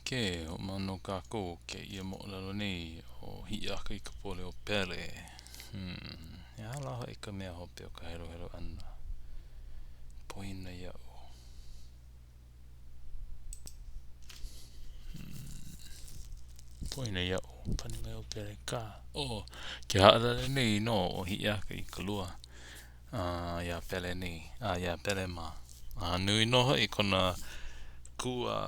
Okay, hoʻomau nō kākou kēia moʻolelo nei o Hiʻiakaikapoliopele. Hmm, he aha lā hoʻi ka mea hope o ka heluhelu ʻana? Poina iaʻu. Hmm, poina iaʻu. Pane mai ʻo Pele kā. Oh, ke haʻalele nei nō ʻo Hiʻiaka i ka lua. A iā Pele nei, a iā Pele mā. A nui nō hoʻi kona kū a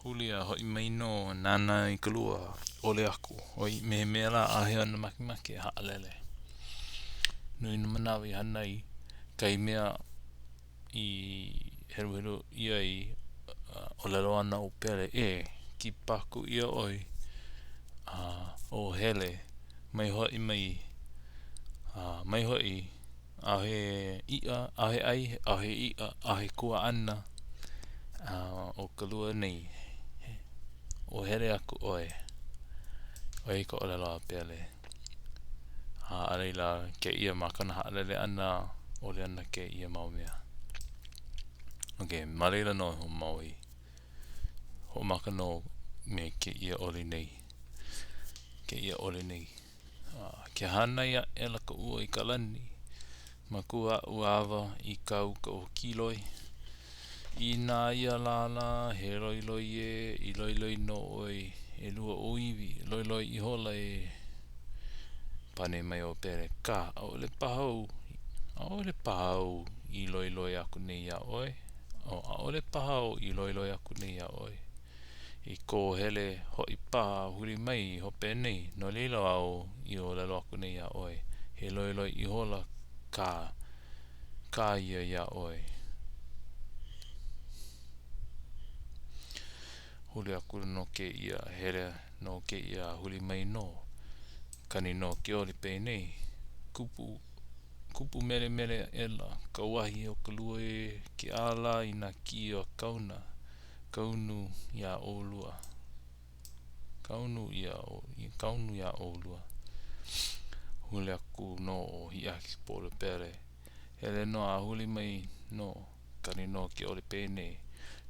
huli a hoʻi mai nō nānā i ka lua, ʻole aku. ʻOi, me he mea lā, ʻaʻohe ona makemake e haʻalele. Nui nā manawa i hana ai kahi mea i heluhelu ʻia ai, ʻōlelo ana ʻo Pele, E, kipaku ʻia ʻoe, a ō hele, mai hoʻi mai, a mai hoʻi, ʻaʻohe iʻa, ʻaʻohe ʻai, ʻaʻohe iʻa, ʻaʻohe kuaʻana, a ʻo ka lua nei, ō hele aku ʻoe. ʻO ia ka ʻōlelo a Pele. A a laila, kēia ma kona haʻalele ʻana, ʻole ana kēia mau mea. Okay, ma laila nō e hoʻomau ai. Hoʻomaka nō me kēia oli nei. Kēia oli nei. Ke hānai aʻela ka ua i ka lani, Makua aʻu awa i ka uka o Kiloi. Inā ia lālā, he loiloi ē, i loiloi nō ʻoe, ʻelua ʻōiwi, loiloi ihola e. Pane mai ʻo Pele, Kā, ʻaʻole paha au, ʻaʻole paha au i loiloi aku nei iā ʻoe. Oh, ʻaʻole paha au i loiloi aku nei iā ʻoe. I kō hele hoʻi paha a huli mai i hope nei, no laila au i ʻōlelo aku nei iā ʻoe, he loiloi ihola kā, kā ia iā ʻoe. Huli akula nō kēia, hele nō kēia a huli mai nō. Kani nō ke oli penei, kupu, kupu melemele aʻela ka uahi o ka lua e ke ʻālā i nā kiʻi o Kauna. Kaunu iā ʻolua. Kaunu iā, kaunu iā ʻolua. Huli aku nō ʻo Hiʻiakaikapoliopele. Hele nō a huli mai nō, kani nō ke oli penei.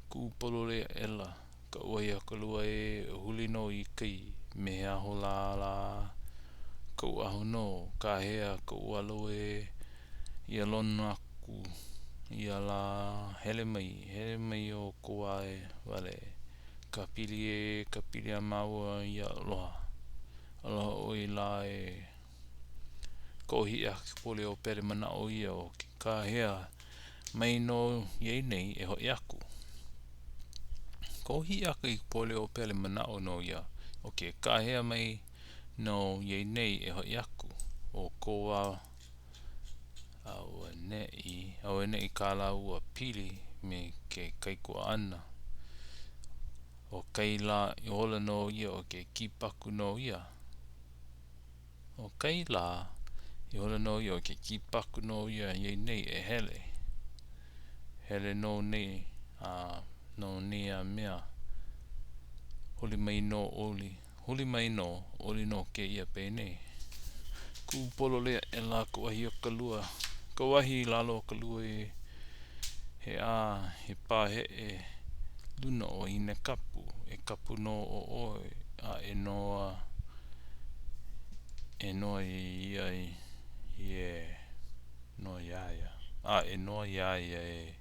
Kū pololei aʻela ka uahi o ka lua ē, huli nō i kai, me he aho lā lā. Koʻu aho nō, kāhea koʻu alo ē, ia lono aku ia lā, hele mai, hele mai ʻo Koae wale, ka pili ē, ka pili a māua ia aloha, aloha ʻoe lā ē. Ko Hiʻiakaikapoliopele manaʻo ia ʻo ke kāhea mai nō ia nei e hoʻi aku. Ko Hiʻiakaikapoliopele manaʻo nō ia ʻo ke kāhea mai nō ia nei e hoʻi aku. ʻO ko auaneʻi, auaneʻi kā lāua pili me ke kaikuaʻana. ʻO kai lā ihola nō ia o ke kipaku nō ia. ʻO kai lā ihola nō ia o ke kipaku nō ia ia nei e hele. Hele nō nei a no nei a mea. Huli mai nō ʻoli. Huli mai nō, ʻoli nō kēia penei. Kū pololei aʻela ka uahi o ka lua, ka uahi i lalo o ka lua ē. He ʻā, he pāheʻe luna o Hinekapu, e kapu nō ʻo ʻoe a e noa, e noa ia e, noa iā ia, a e noa iā ia e.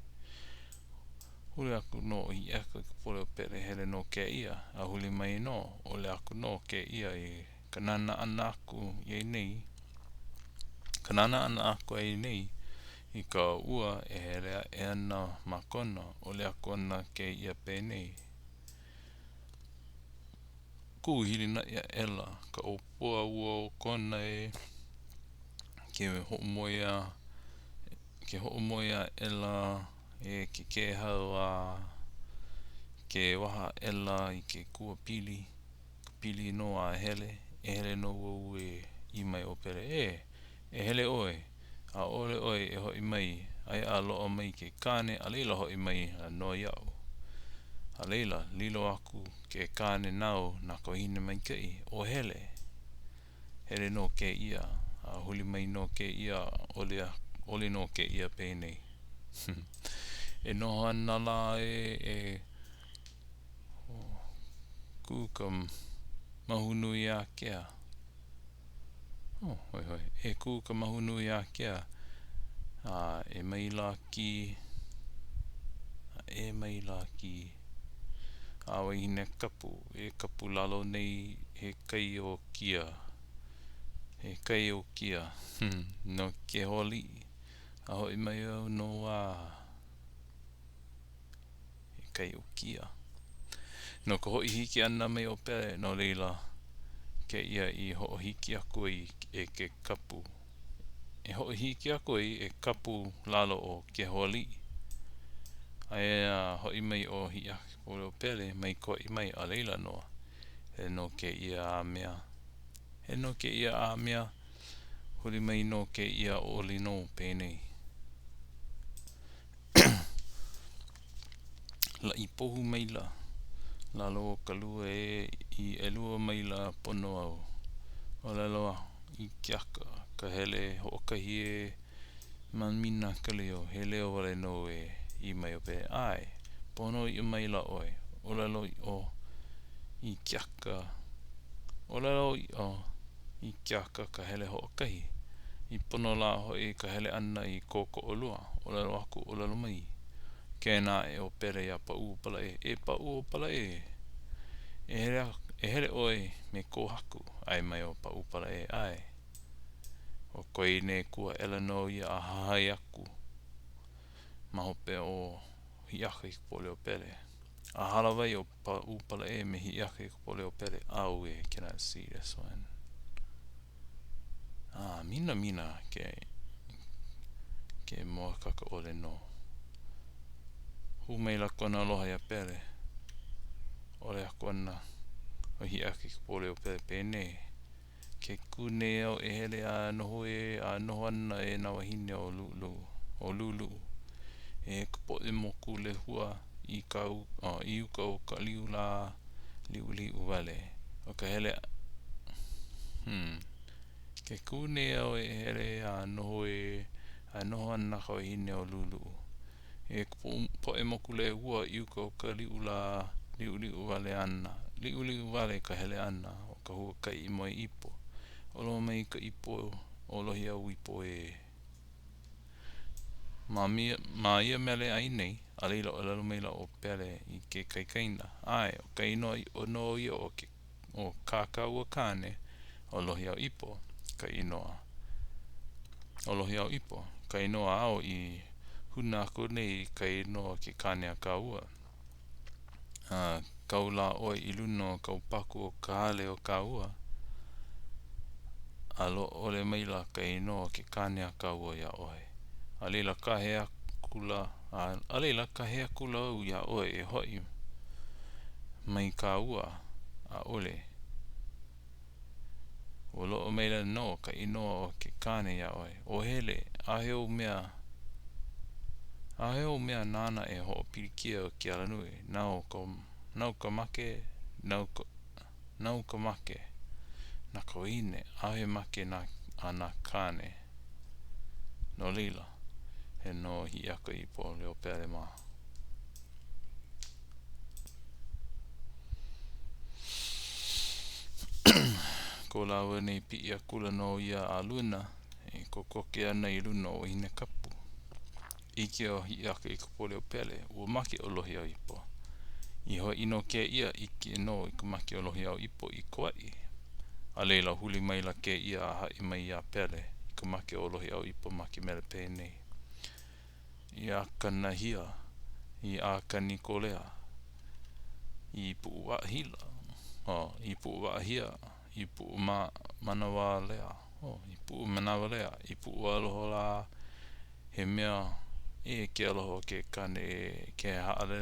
Huli aku nō ʻo Hiʻiakaikapoliopele hele nō kēia, a huli mai nō, ʻole aku nō kēia i ka nānā ʻana aku ia nei, ka nānā ʻana aku ia nei i ka ua e hele aʻe ana ma Kona, ʻole aku ana kēia penei. Kū hilinaʻi aʻela ka ʻōpua ua o Kona e ke hoʻomoe ke hoʻomoe aʻela e ke kēhau a ke waha aʻela i ke kua pili, ka pili nō a hele, e hele nō wau e ʻī mai ʻo Pele, E, e hele ʻoe, ʻaʻole ʻoe e hoʻi mai, aia a loaʻa mai ke kāne, a laila hoʻi mai a noa iaʻu. A laila, lilo aku ke kāne nāu na ka wahine maikaʻi, ō hele. Hele nō kēia, a huli mai nō kēia, ʻole, ʻole nō kēia penei. E noho ana lā e, e. Kū ka Mahunuiākea. Oh, hoihoi. E kū ka Mahunuiākea a e mai lā ki a e mai lā ki a wahine kapu e kapu lalo nei he kai o kia he kai o kia hmm, no ke hoaliʻi a hoʻi mai au no a He kai o kia. No ka hoʻi hiki ʻana mai o Pele, no laila kēia i hoʻohiki aku ai e ke kapu. E hoʻohiki aku ai e kapu lalo o Kehoaliʻi. Aia a hoʻi mai ʻo Hiʻiakaikapoliopele mai Kauaʻi mai, a laila nō, hele nō kēia a mea. Hele nō kēia a mea, huli mai nō kēia oli nō penei. Laʻi pohu maila lalo o ka lua ē i ʻelua maila pono au. ʻŌlelo i ke aka ka hele hoʻokahi ē mamina ka leo, he leo wale nō ē. ʻĪ mai ʻo Pele, ʻAe, pono ʻiʻo maila ʻoe. ʻŌlelo ʻiʻo i ke aka, ʻōlelo ʻiʻo i ke aka ka hele hoʻokahi. I pono lā hoʻi ka hele ʻana i kōkoʻolua, ʻōlelo aku, ʻōlelo mai. Kēnā aʻe ʻo Pele iā Paʻuopalae, E Paʻuopalae! E hele, e hele ʻoe me kō haku. ʻAe mai ʻo Paʻuopalae, ʻAe. ʻO koe nei kū aʻela nō ia a hahai aku ma hope o Hiʻiakaikapoliopele. A hālāwai ʻo Paʻuopalae me Hiʻiakaikapoliopele. Auē, cannot see this one. Ah, minamina ke, ke mōakāka ʻole nō. Hū maila kona aloha iā Pele. ʻOle aku ana ʻo Hiʻiakaikapoliopele penei. Ke kū nei au e hele a noho ē a noho ana e nā wāhine o Luʻuluʻu, o Luluʻu. E ka poʻe moku lehua i ka oh, i uka o ka liu lā liʻuliʻu wale. ʻO ka hele hmm. Ke kū nei au e hele a noho ē a noho ana ka wahine o Luluʻu. E ka poʻe moku lehua i uka o ka liu lā liʻuliʻu wale ana. Liʻuliʻu wale ka hele ʻana o ka huakaʻi moe ipo. ʻOloa mai ka ipo o Lohiau ipo ē. Ma, ma ia mele ʻai nei, a laila ʻōlelo maila ʻo Pele i ke kaikaina, ʻAe, ʻo ka inoa ʻiʻo nō ia o ke o kā kāua kāne, ʻo Lohiau Ipo ka inoa. ʻO Lohiau Ipo ka inoa āu i hūnā aku nei i ka inoa o ke kāne a kāua. A kau lā ʻoe i luna o ka upaku o ka hale o kāua, a loaʻa ʻole maila ka inoa o ke kāne a kāua iā ʻoe. A laila kāhea akula, a laila kāhea akula au iā ʻoe e hoʻi mai kāua, ʻaʻole. Ua loaʻa maila nō ka inoa o ke kāne iā ʻoe. Ō hele, ʻaʻohe ou mea, ʻaʻohe ou mea nāna e hoʻopilikia i ke alanui. Nāu ka, nāu ka make, nāu ka, nāu ka make. Na ka wahine, ʻaʻohe make na, a nā kāne. No laila, he nō Hiʻiakaikapoliopele mā. Ko lāua nei piʻi akula nō ia a luna, e kokoke ana i luna o Wahinekapu. ʻIke ʻo Hiʻiakaikapoliopele, ua make ʻo Lohiau Ipo. I hōʻino kēia, ʻike nō i ka make o Lohiau Ipo i Kauaʻi. A laila, huli maila kēia a haʻi mai iā Pele i ka make o Lohiau Ipo ma ke mele penei. I ʻĀkanahia, i ʻĀkanikolea, i Puʻuwaʻahila, oh, i Puʻuwaʻahia, i Puʻumanawalea, oh, i Puʻumanawalea, i Puʻualoha lā, he mea ʻē ke aloha o ke kāne ē, ke hāʻale,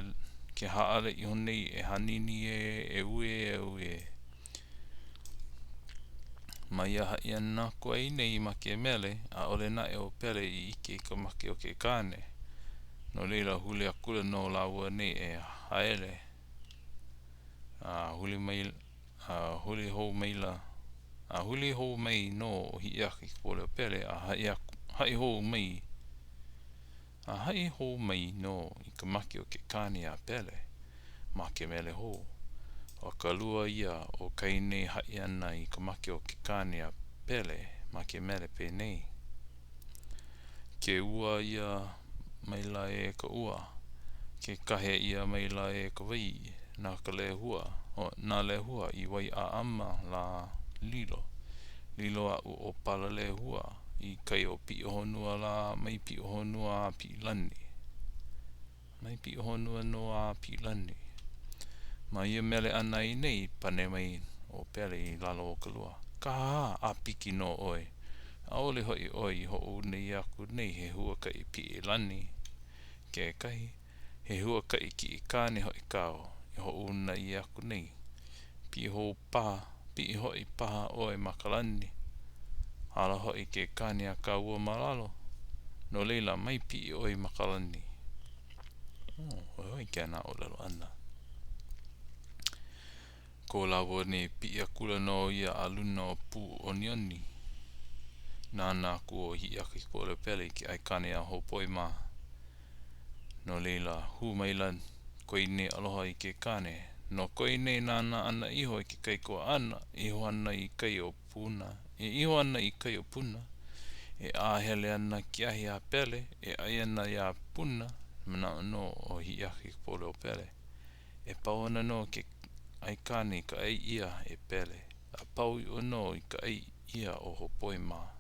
ke hāʻale iho nei e hanini ē, e uē e uē. Ma ia haʻi ʻana aku ai nei ma ke mele, ʻaʻole naʻe ʻo Pele i ʻike i ka make o ke kāne. No laila, huli akula nō lāua nei e haele, a huli mai, a huli hou maila, a huli hou mai nō ʻo Hiʻiakaikapoliopele a haʻi aku, haʻi hou mai, A haʻi hou mai nō i ka make o ke kāne iā Pele ma ke mele hou. ʻO ka lua ia o kai nei haʻi ʻana i ka make o ke kāne a Pele ma ke mele penei, Ke ʻuā ʻia maila e ka ua, Ke kahe ʻia maila e ka wai, Na ka lehua, nā lehua i Waiʻaʻama lā lilo, Lilo aʻu ʻōpala lehua, I kai o Piʻihonua lā mai Piʻihonua a Piʻilani. Mai Piʻihonua nō a Piʻilani. Ma ia mele ʻana ai nei, pane mai ʻo Pele i lalo o ka lua, Kāhāhā, ʻāpiki nō ʻoe. ʻAʻole hoʻi ʻoe i hoʻouna ʻia aku nei he huakaʻi piʻilani kekahi, he huakaʻi kiʻi kāne hoʻi kāu i hoʻouna ʻia aku nei. Piʻi hou paha, piʻi hoʻi paha ʻoe ma ka lani. Hala hoʻi ke kāne a kāua ma lalo. No laila, mai piʻi ʻoe ma ka lani. Oh, hoihoi kēnā ʻōlelo ʻana. Ko lāua nei piʻi akula nō ia a luna o Pūʻonioni. Nānā aku ʻo Hiʻiakaikapoliopele i ke aikāne a Hōpoe mā. No laila, hū maila ko ia nei aloha i ke kāne. No ko ia nei nānā ʻana iho i ke kaikuaʻana, e iho ana i kai o Puna, e iho ana i kai o Puna, e ʻā hele ana ke ahi a Pele, e ʻai ana iā Puna, manaʻo nō ʻo Hiʻiakaikapoliopele, e pau ana nō ke aikāne i ka ʻai ʻia e Pele, a pau ʻiʻo nō i ka ʻai ʻia o Hōpoe mā.